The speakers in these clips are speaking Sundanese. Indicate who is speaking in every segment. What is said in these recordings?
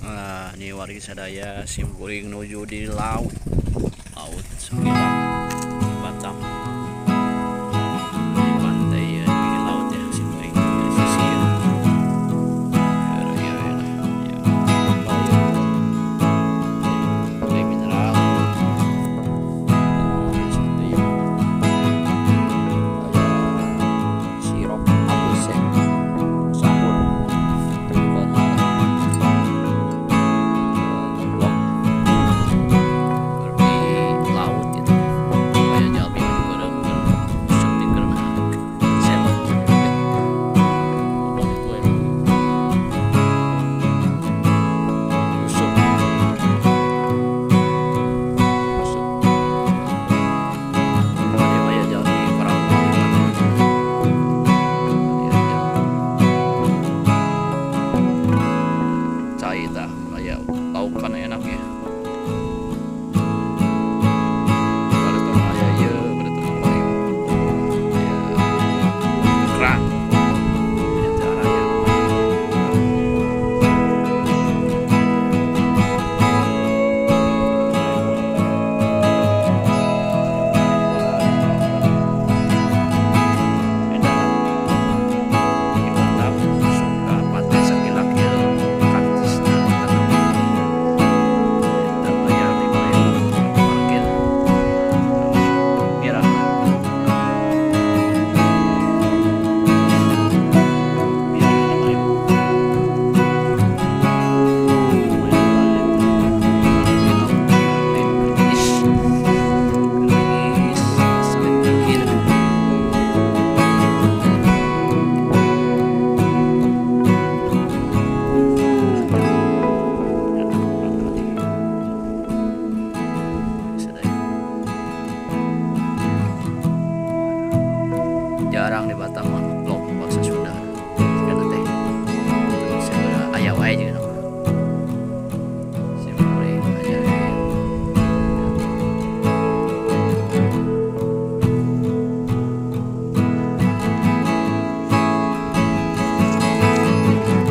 Speaker 1: Nah, ini wargi sadaya simkuring nuju di laut. Laut Sengkilak Batam. Di pantai ya, di laut ya simkuring di sisi ya. Ya, ya, ya. Ya, mineral. Sirup ABC sambur. Laukan enak ya. Pada teman aya ieu, pada teman lain. Aya kerang. Aya teh araya. Di Batam masuk ke Pantai Sengkilak ieu kartisna. Jarang di Batam mah vlog bahasa Sunda. Karena teh segera aya wae jeung nama. Simkuring aja.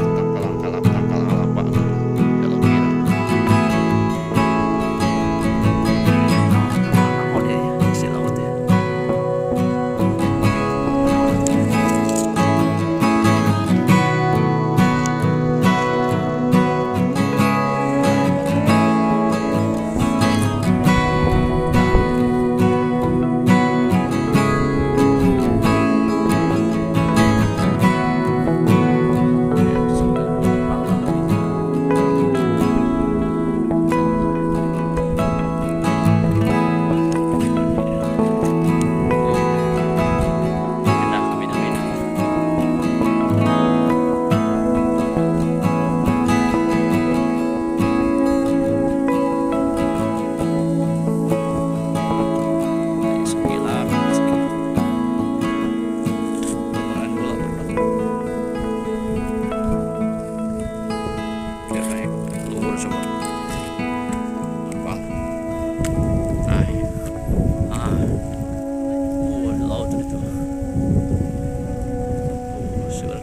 Speaker 1: Takalang-kalap kalau kira. Naon ya si laut ya.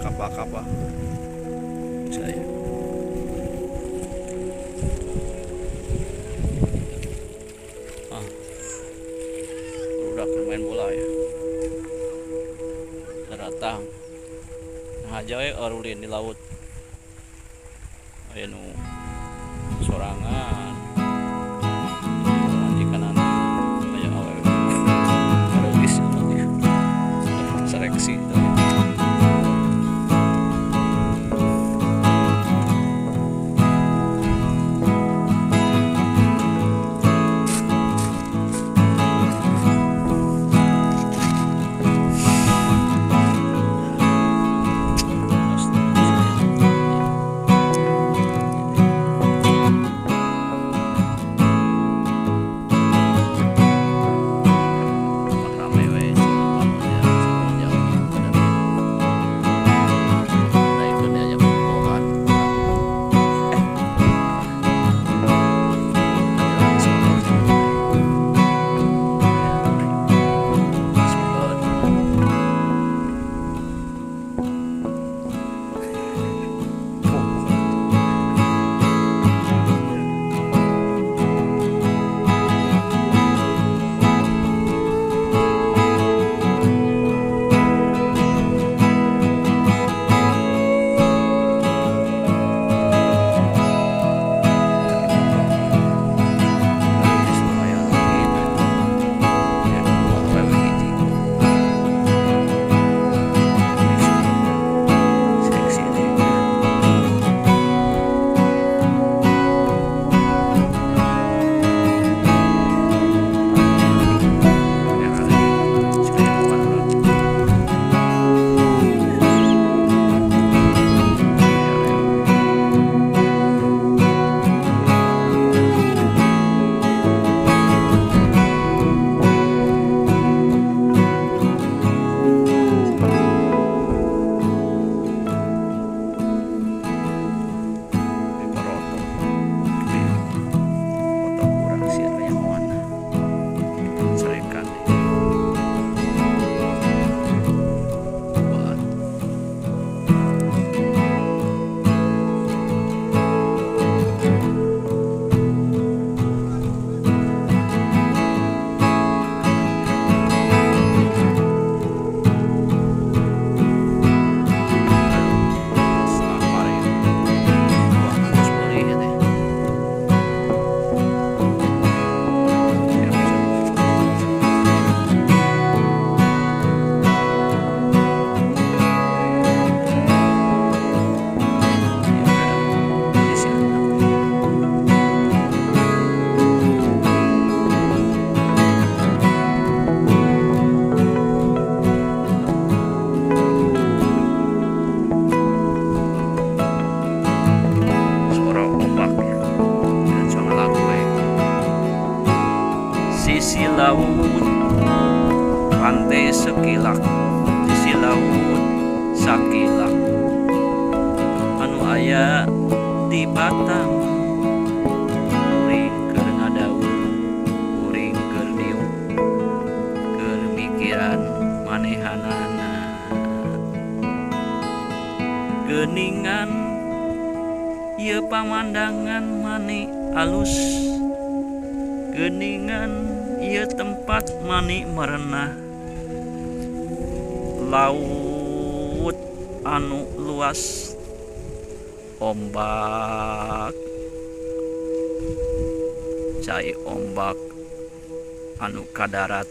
Speaker 1: Kapal-kapal saya udah main bola ya datang nah aja ya arulin di laut aya nu sorangan majikan anak aya awewe arugis seleksi gitu. Laut pantai sekilak, sisi laut sakilak anu aya di Batam. Kuring keur ngadawu, kuring keur diuk, keur mikiran manehanana. Geuningan ieu pamandangan mani alus, geuningan ieu tempat mani merenah. Laut anu luas, ombak cai ombak anu kadarat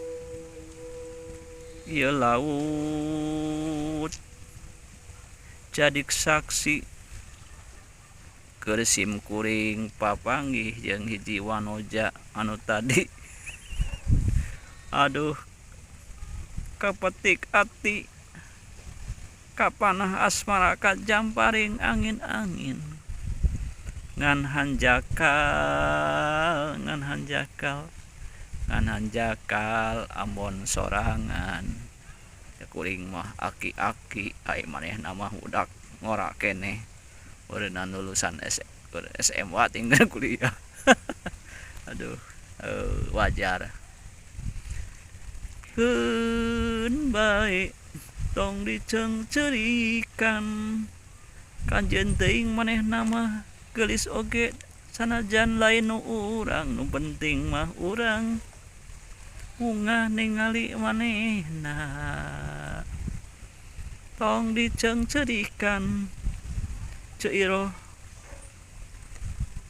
Speaker 1: ieu laut jadi saksi keur sim kuring papanggih jeung hiji wanoja anu tadi. Aduh, kapetik ati, kapanah asmara kajamparing angin-angin. Ngan hanjakal, ngan hanjakal, ngan hanjakal ambon sorangan. Ya kuring mah aki-aki, ai manehna mah budak ngora keneh. Meureunna lulusan SMA tinggal kuliah. Aduh, wajar. Keun bae tong diceungceurikan, kanjeun teuing manehna mah geulis oge sanajan lain nu urang, nu penting mah urang bungah ningali manehna. Tong diceungceurikan Ceu Iroh,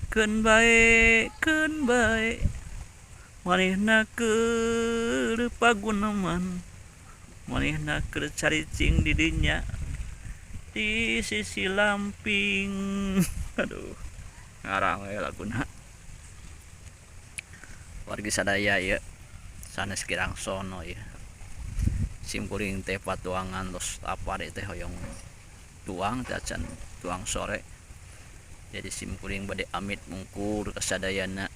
Speaker 1: keun bae, keun bae manehna keur paguneman, manehna keur caricing di dinya di sisi lamping. Aduh, ngarang we laguna. Wargi sadaya ieu sanes kirang sono ieu. Sim kuring teh patuangan tos lapar teh hoyong tuang teh acan tuang sore. Jadi sim kuring bade amit mungkur kasadayana.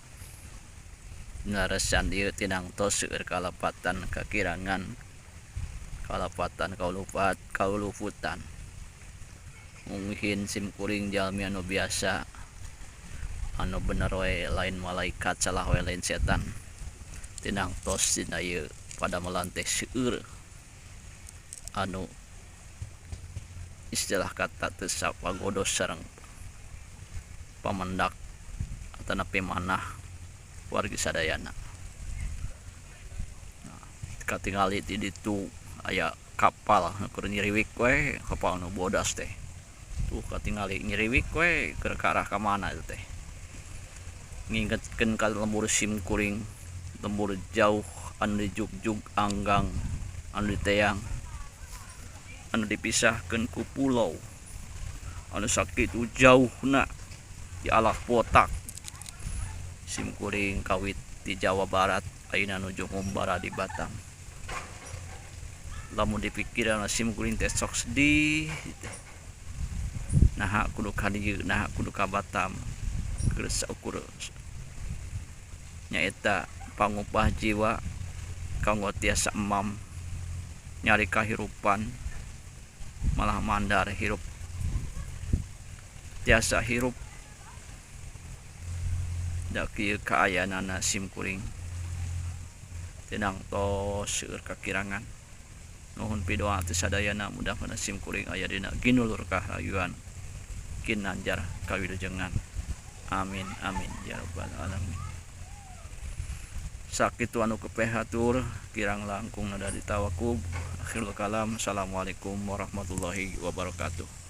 Speaker 1: Narasan ieu tinang tos seueur kalepatan kakirangan, kalepatan kaulupat kauluputan. Mungkin sim kuring jalmi anu biasa, anu bener we lain malaikat, salah we lain setan. Tinang tos dina ieu padamelan teh seueur anu istilah kata teu sapagodos sareng pamendak atanapi manah wargi sadayana. Nah, katingali ti ditu aya kapal keur nyiriwik we, kapal nu bodas teh. Tuh katingali nyiriwik we keur ka arah ka mana eta teh. Ngingetkeun ka lembur sim kuring, lembur jauh anu dijugjug anggang, anu diteang, anu dipisahkeun ku pulau, anu sakitu jauhna di alak botak. Sim kuring kawit di Jawa Barat ayeuna nuju ngumbara di Batam. Lamun dipikiran sim kuring teh sok sedih teh. Naha kudu ka dieu, naha kudu ka Batam. Keur saukur nyaeta pangupah jiwa kanggo tiasa emam nyari kahirupan, malah mandar hirup tiasa hirup. Da kieu kaayaanana sim kuring tenang tos seueur kakirangan. Nuhun pidoa teh sadayana, mudah-mudahan sim kuring aya dina ginulur kahrayuan kinanjar kawilujengan. Amin amin ya rabbal alamin. Sakitu anu kepehatur kirang langkung nada ditawakub. Akhirul kalam, assalamualaikum warahmatullahi wabarakatuh.